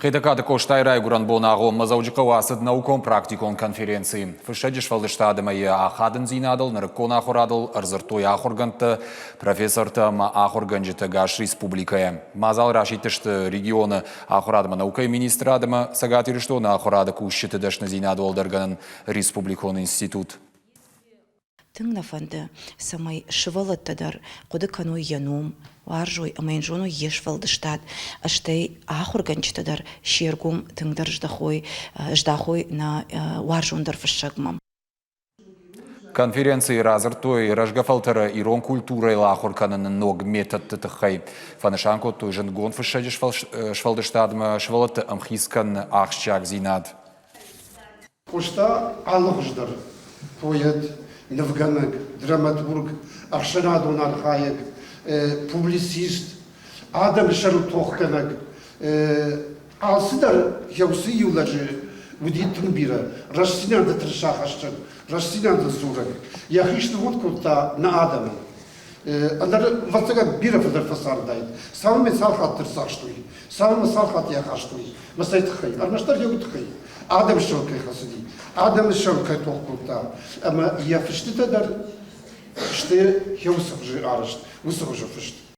Хетӕгкаты Къостайы райгуырӕн боны агъоммӕ Дзӕуджыхъӕуы ацыд наукон-практикон конференци. Фыссӕджы сфӕлдыстад ӕмӕ йӕ ахадындзинадыл нырыккон ахуырадыл ӕрдзырдтой ахуыргӕндтӕ, профессортӕ ӕмӕ ахуыргӕнджытӕ ӕгас республикӕйӕ. Мадзал расидтысты регионы ахуырад ӕмӕ наукӕйы министрад ӕмӕ Цӕгат Ирыстоны ахуырады кусджыты дӕсныдзинад уӕлдӕргӕнӕн республикон институт. Тынг нӕ фӕнды, цӕмӕй сывӕллӕттӕ дӕр хъуыды кӕной йӕ ном, уарзой ӕмӕ йын зоной йе сфӕлдыстад, стӕй ахуыргӕнджытӕ дӕр се ргом тынгдӕр здахой, здахой нӕ уарзондӕр фыссӕгмӕ. Конференцийы радзырдтой рӕзгӕ фӕлтӕры ирон культурӕйыл ахуыр кӕныны ног методты тыххӕй. Фӕнысан кодтой зындгонд фыссӕджы сфӕлдыстадмӕ сывӕллӕтты ӕмхиц кӕныны ахсджиагдзинад. Къоста алыхуыздӕр поэт, нывгӕнӕг, драматург, ӕхсӕнадон архайӕг, публицист, адӕмы сӕрыл тохгӕнӕг. Алцыдӕр йӕ уыцы иу лӕджы уыди тынг бирӕ. Рӕстдзинады тырыса хӕссӕг, рӕстдзинады дзурӕг. Йӕхи снывонд кодта нӕ адӕмӕн. Ӕндӕр, ӕвӕццӕгӕн, бирӕ фылдӕр фӕцардаид. Цалынмӕ цал хатты ӕрцахстой, цалынмӕ цал хатты йӕ хастой, мӕ цӕй тыххӕй, ӕрмӕстдӕр йӕ уый тыххӕй. Адӕмы сӕрыл кӕй хӕцыди, адӕмы сӕрыл кӕй тох кодта, ӕмӕ йӕ фыстытӕ дӕр сты йӕ уыцы хуызы арӕзт, уыцы хуызы фыст.